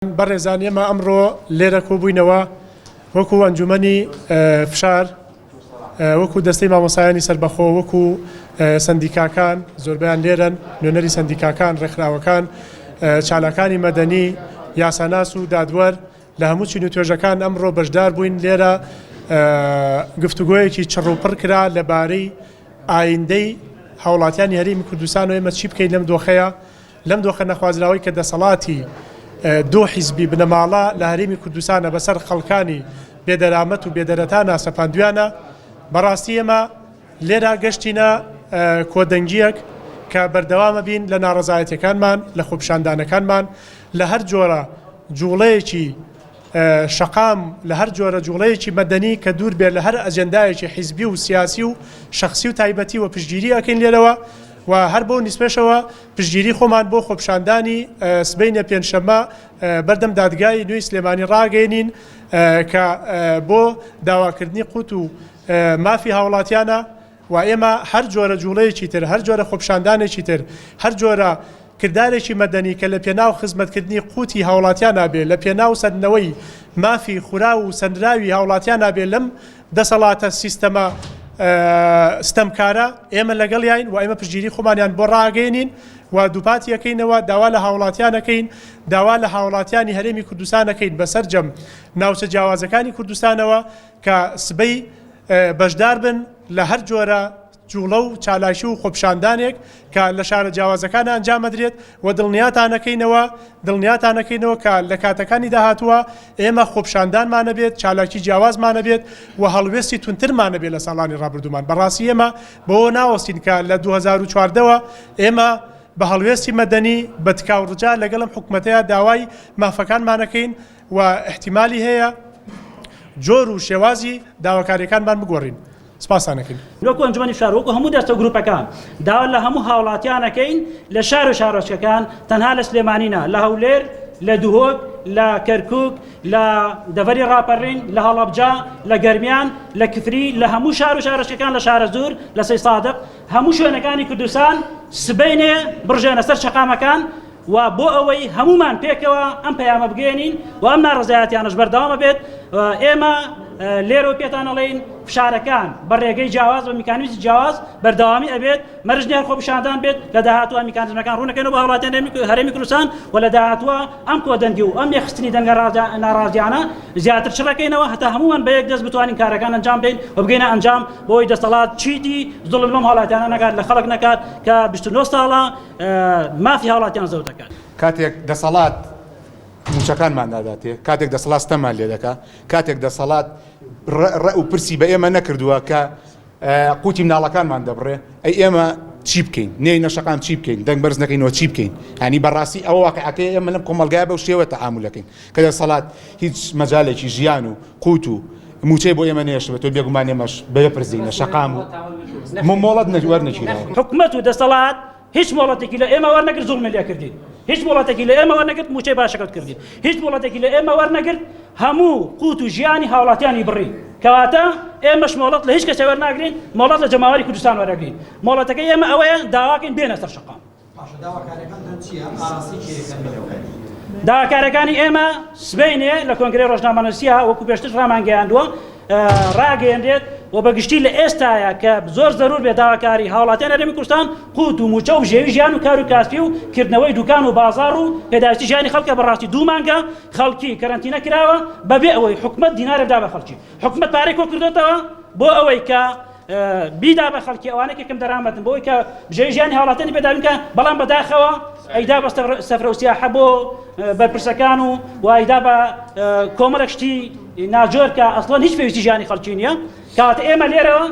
بەڕێزان ئێمە ئەمڕۆ لێرە کۆبووینەوە وەکو ئەنجومەنی فشار وەکو دەستەی مامۆسایانی سەربەخۆ وەکو سندیکاکان زۆربیان لێرەن نوێنەری سندیکاکان ڕێکخراوەکان چالاکانی مەدەنی یاساناس و دادوەر لە هەموو چین و توێژەکان ئەمڕۆ بەشدار بووین لێرە گفتوگۆیەکی چڕ و پڕ کرا لەبارەی ئایندەی هاوڵاتیانی هەرێمی کوردستان و ئێمە چی بکەین لەم دۆخەیە لەم دۆخە نەخوازراوەی کە دەسەڵاتی دوو حیزبی بنەماڵە لە هەرێمی کوردستانە بەسەر خەڵکانی بێدەرامەت و بێدەرەتانا سەپاندویانە، بەڕاستی ئێمە لێرە گەشتینە کۆدەنگییەک کە بەردەوامە بین لە ناڕەزایەتیەکانمان، لە خۆپیشاندانەکانمان، لە هەر جۆرە جوڵەیەکی شەقام، لە هەر جۆرە جوڵەیەکی مەدەنی کە دوور بێت لە هەر ئەجێندایەکی حیزبی و سیاسی و شەخسی و تایبەتی و پشتگیری ئەکەین لێرەوە و هەر بەو نیسبەشەوە پشتگیری خۆمان بۆ خۆپیشاندانی سبەینێ پێنجشەممە بەردەم دادگای نوێی سلێمانی ڕاگەیەنین کە بۆ داواکردنی قوت و مافی هاوڵاتیانە و ئێمە هەر جۆرە جوڵەیەکی تر، هەر جۆرە خۆپیشاندانێکی تر، هەر جۆرە کردارێکی مەدەنی کە لە پێناو خزمەتکردنی قوتی هاوڵاتیانا بێ، لە پێناو سەندنەوەی مافی خوراو و سەنراوی هاوڵاتیانا بێ لەم دەسەڵاتە سیستەمە ستەمکارە، ئێمە لەگەڵیاین و ئێمە پشتگیری خۆمانیان بۆ ڕاگەیەنین و دووپاتی ئەکەینەوە داوا لە هاوڵاتیان ئەکەین، داوا لە هاوڵاتیانی هەرێمی کوردستان ئەکەین بە سەرجەم ناوچە جیاوازەکانی کوردستانەوە کە سبەی بەشدار بن لە هەر جۆرە جوڵە و چالاکی و خۆپیشاندانێک کە لە شارە جیاوازەکان ئەنجام ئەدرێت و دڵنیاتانەکەینەوە دڵنیاتانەکەینەوە کە لە کاتەکانی داهاتووە ئێمە خۆپیشاندانمان ئەبێت چالاکی جیاوازمان ئەبێت و هەڵوێستی توندترمان ئەبێت لە ساڵانی ڕابردوومان بەڕاستی ئێمە بەوە ناوەستین کە لە 2014 وە ئێمە بە هەڵوێستی مەدەنی بە تکا و ڕجا لەگەڵ ئەم حکومەتەیە داوای مافەکانمانەکەین و ئیحتیمالی هەیە جۆر و شێوازی داواکاریەکانمان بگۆڕین. سپاستان ئەکەین. وەکو ئەنجومەنی شار وەکو هەموو دەستە و گروپەکان داوا لە هەموو هاوڵاتیان ئەکەین لە شار و شارۆچکەکان تەنها لە سلێمانی نا لە هەولێر لە دهۆک لە کەرکوک لە دەڤەری ڕاپەڕین لە هەڵەبجە لە گەرمیان لە کفری لە هەموو شار و شارۆچکەکان لە شارەزوور لە سەیسادق هەموو شوێنەکانی کوردستان سبەینێ بڕژێنە سەر شەقامەکان و بۆ ئەوەی هەموومان پێکەوە ئەم پەیامە بگەیەنین و ئەم ناڕەزایەتیانەش بەردەوامە بێت ئێمە لێرەوە پێتان ئەڵێین فشارەکان بە ڕێگەی جیاواز بە میکانیزمی جیاواز بەردەوامی ئەبێت مەرج نییە خۆپیشاندان بێت لە داهاتووە میکانیزمەکان ڕوونەکەنەوە بە هاوڵاتیان هەرێمی کوردستان و لە داهاتووە ئەم کۆدەنگی و ئەم یەکخستنی دەنگە ناڕازیانە زیاتر چڕەکەینەوە هەتا هەموومان بە یەک دەست بتوانین کارەکان ئەنجام بدەین و بگەینە ئەنجام بۆی دەسەڵات چیدی زوڵم لەم هاوڵاتیانە نەکات لە خەڵک نەکات کە 29 ساڵە مافی هاوڵاتیان زەوت دەکات. کاتێک دەسەڵات مووچەکانمان ناداتێ، کاتێک دەسەڵات ستەممان لێ دەکا، کاتێک دەسەڵات ڕەئ و پرسی بە ئێمە نەکردووە کە قوتی مناڵەکانمان دەبڕێ، ئەی ئێمە چی بکەین؟ نێینە شەقام چی بکەین؟ دەنگ بەرز نەکەینەوە چی بکەین؟ یانی بەڕاستی ئەوە واقیعەکەیە ئێمە لەم کۆمەڵگایە بەو شێوە تەعامول ئەکەین کە دەسەڵات هیچ مەجالێکی ژیان و قوت و مووچەی بۆ ئێمە نەهێشتبێتەوە، بێگومان ئێمەش بەبێ پرس دێینە شەقام و مۆڵەت وەرنەگیراوە. حکومەت و دەسەڵات هیچ مۆڵەتێکی لە ئێمە وەرنەگرت زوڵمی لێکردین هیچ مۆڵەتێکی لە ئێمە وەرنەگرت مووچەی باشەکەوت کردین هیچ مۆڵەتێکی لە ئێمە وەرنەگرت هەموو قوت و ژیانی هاوڵاتیانی بڕی کەواتە ئێمەش مۆڵەت لە هیچ کەسێ وەرناگرین مۆڵەت لە جەماوەری کوردستان وەرەگرین مۆڵەتەکەی ئێمە ئەوەیە داواکەین بێنە سەر شەقام. باشە داواکاریەکانتان چیە؟ ئاراستەی کێ دەکەن بەرەو؟ داواکاریەکانی ئێمە سبەینێ لە کۆنگرەی ڕۆژنامەنووسیە وەکو پێشتر ڕامانگەیاندووە ڕاگەیەنرێت و بە گشتی لە ئێستایا کە زۆر زەرور بێ داواکاری هاوڵاتیان هەرێمی کوردستان قوت و موچە و بژێوی ژیان و کار و کاسپی و کردنەوەی دوکان و بازاڕ و پێداویستی ژیانی خەڵکە بەڕاستی دوو مانگە خەڵکی کەرەنتینە کراوە بەبێ ئەوەی حکومەت دینارێک دا بە خەڵکی حکومەت پارەی کۆ کردۆتەوە بۆ ئەوەی کە بیدا بە خەڵکی ئەوانەی کە کەم دەرامەتن بۆ ئەوەی کە بژێوی ژیانی هاوڵاتیانی پێ دابین کە بەڵام بەداخەوە ئەیدا بە سەفرە و سیاحە بۆ بەرپرسەکان و وایدا بە کۆمەڵێک شتی ناجۆر کە ئەسڵەن هیچ پێویستی ژیانی خەڵکی نییە کەواتە ئێمە لێرەوە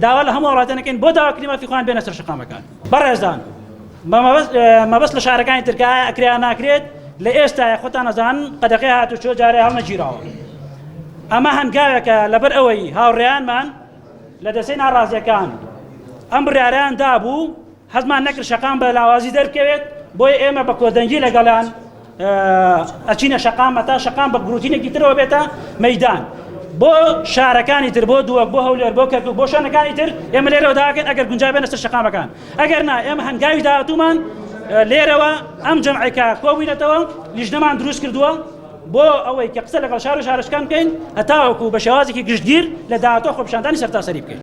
داوا لە هەموو وڵاتان دەکەین بۆ داواکردنی مافی خۆیان بێنە سەر شەقامەکان بەڕێزان مەبەست لە شارەکانی تر کە ئایا ئەکرێ یان ناکرێت لە ئێستایا خۆتان ئەزانن قەدەغەی هاتوچۆ جارێ هەڵنەگیراوە ئەمە هەنگاوێکە لەبەر ئەوەی هاوڕێیانمان لە دەستەی ناڕازیەکان ئەم بڕیارەیان دابوو حەزمان نەکرد شەقام بە لاوازی دەربکەوێت بۆیە ئێمە بە کۆدەنگی لەگەڵیان ئەچینە شەقام هەتا شەقام بە گروتینێکی ترەوە بێتە مەدان بۆ شارەکانی تر بۆ دووەک بۆ هەولێر بۆ کەرکوک بۆ شوێنەکانی تر ئێمە لێرەوە داکەین ئەگەر گونجا بێنە سەر شەقامەکان ئەگەر نا ئێمە هەنگاوی داهاتوومان. لێرەوە ئەم جەمعێکە کۆبووینەتەوە لیژنەمان دروست کردووە بۆ ئەوەی کە قسە لەگەڵ شار و شارۆچکان بکەین هەتاوەکو بە شێوازێکی گشتگیر لە داهاتوو خۆپیشاندانی سەرتاسەری بکەین.